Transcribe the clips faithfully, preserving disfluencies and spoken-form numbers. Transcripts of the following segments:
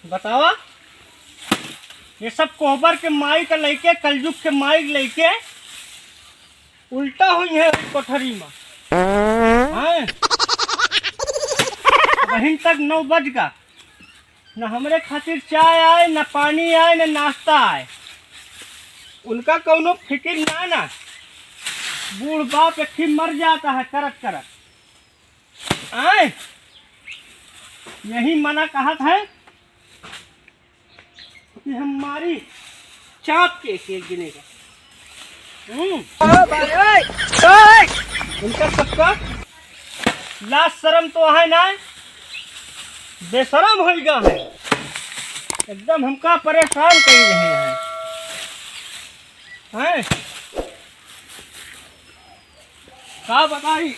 बतावा, ये सब कोहबर के माई का लइके, कलजुग के माई का लइके उल्टा हुई है कोठरी में। हाँ? अबहिन तक नौ बज गा, न हमरे खातिर चाय आए, न पानी आए, न नाश्ता आए। उनका कौनो फिकिर ना, ना। बूढ़ बाप एक ही मर जाता है करत करत। आए, यही मना कहत है कि हम मारी चाप के एक एक जने का। हम्म। ओ भाई, ओए, ओए। उनका सबका लाज शरम तो है ना, बेशरम होइगा है, एकदम हमका परेशान कर रहे हैं। हैं? का बताई?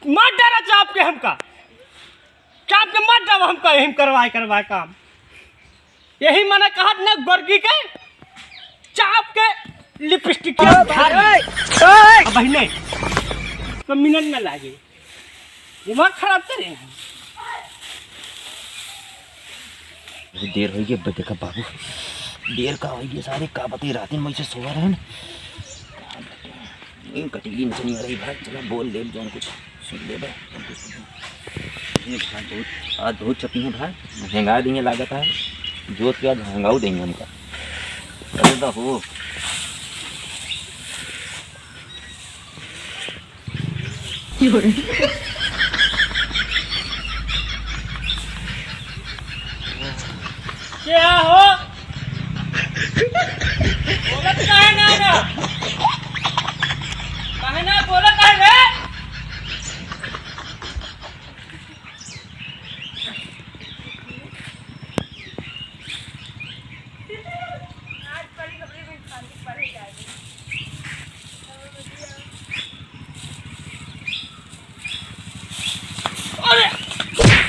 मत डरा चाप के हमका, चाप के मत डरा हमका, यही करवाए करवाए काम। यही मना कहत न गोरकी के चाप के लिपस्टिक के ओ भाई, उधार। ओए, ओए। अब बहिने, तो मिनट न लागे, दिमाग खराब करे हैं। बहुत देर होइ गई, अब देखा बाबू, देर का होइ गई सारे, का बताई, रात में वैसे सोवा रहन। इन कटीली में से नहीं आ रही भाई, चला बोल ले, जौन कुछ सुन ले भाई, जौन कुछ सुन ले। ये भाई बहुत, आज बहुत चपी है भाई, महंगा देंगे लागत है, जोत के आज महंगाऊ देंगे हमका। अरे तो हो। क्या हो? बोलत काहे ना ना? काहे ना बोलत काहे रे? अरे!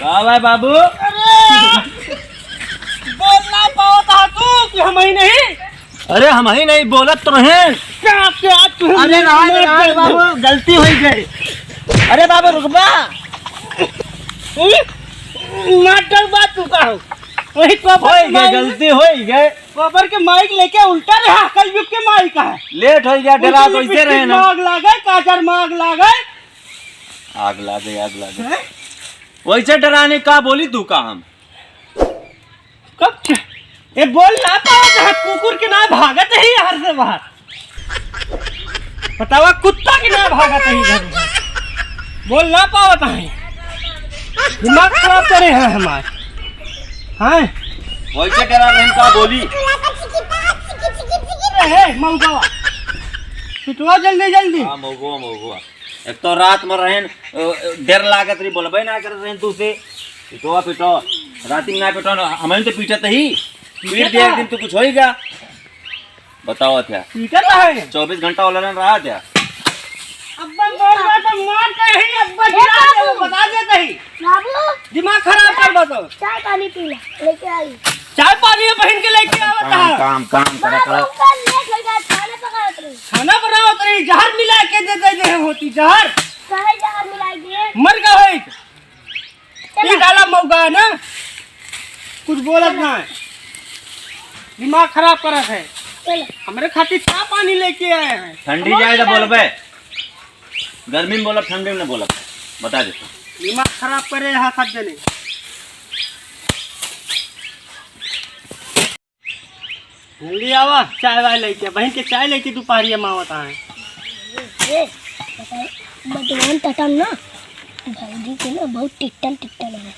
का भाई बाबू? अरे! बोल ना पावत हा तू कि हम ही नहीं? अरे हम ही नहीं, बोलत तो रहे। क्या, क्या तू अरे ना, ना, ना, बाबू, गलती होइ गई। अरे बाबू रुकबा। हम्म? ना डर बात तू का हो? वही तो होइ गई, गलती होइ गई। गोबर के माइक लेके उल्टा रहा, कलयुग के माइक है। लेट होइ गया, डरा उनके कैसे लिपस्टिक रहे ना? में आग लागे, काजर में आग लागे। आग लागे, आग लागे। हैं? वैसे डराने का बोली तू का हम? कब क्या? ए, बोल ना पावत है, कुकुर के ना भागत है यार से बाहर। बतावा, कुत्ता के ना भागत है इधर उधर। बोल ना पावत है। दिमाग खराब करे हैं हमार। हाँ? वैसे डरा रहे का बोली? ए, हे, मौगवा। पिटवा जल्दी, जल्दी। हाँ, मौगवा, मौगवा। एक तो रात में रहन, अ, डर लागत रही, बोलबे ना करत रहन तू से। पिटवा, पिटवा। रात में ना पिटवा, ना, हमें तो पीटत ही। पीट दिया एक दिन तो कुछ होइगा। बताओ क्या? पीटत है। चौबीस घंटा वाला रहा क्या? अब्बा बोल रहा तो मार के ही अब्बा गिरा दे, वो बता देते ही। बाबू। दिमाग खराब कर दो तो। चाय पानी पी ले, लेके आई। चाय पानी में बहन के लेके आवत काम, है। काम, काम करा, बाबू, करा। कल लेट हो गया, खाना पकावत रही। खाना बनावत रही, जहर मिला के दे दे, दे होती जहर। काहे जहर मिला दिए? मर गए। चला। ई डाला मौका है ना, कुछ बोलत ना है, दिमाग खराब करत है। चला। हमरे खातिर चाय पानी लेके आए हैं। ठंडी जाए तो बोलबे, गर्मी में बोलब, ठंडी में ना बोलब, बता दे। दिमाग खराब करे यहाँ सब जने। जल्दी आवा, चाय वाय लेके, बहन के चाय लेके दोपहरिया में आवत आए। ए, बता, बटवान टटन ना, भौजी के ना बहुत टिट्टन टिट्टन है।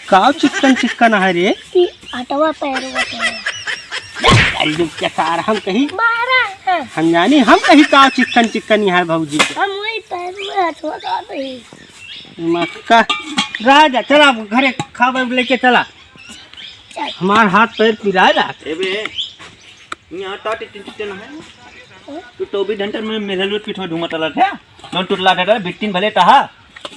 का चिक्कन चिक्कन है रे? ई अटवा पैरवा के। अरे के सार हम कहीं मारा है। हम जानी, हम कहीं का चिक्कन चिक्कन है भौजी के। हम वही पैरवा हथवा का नहीं। मक्का, राजा, चला घरे खावे लेके चला। हमार हाथ पैर पिराए ला। ए बे, यहाँ टा टिट्टिन टिट्टिन है। तू चौबीस घंटे में मेरे लोग पीछे ढूंढत रहत है। नॉन टूटला रहत है, बिट्टिन भले टहा।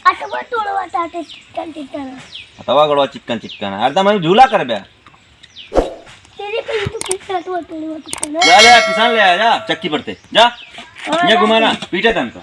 अटवा टोड़वा ताटे चिक्कन चिक्कन। अटवा गड़वा चिक्कन चिक्कन। अरे त मैं झूला करबे। तेरे पे ही तो कुछ अटवा टोड़वा चिक्कन है। ले, ले, पिसान ले आ, जा, चक्की पर ते। जा। हाँ, ये जा। घुमाना, पीटे तन का।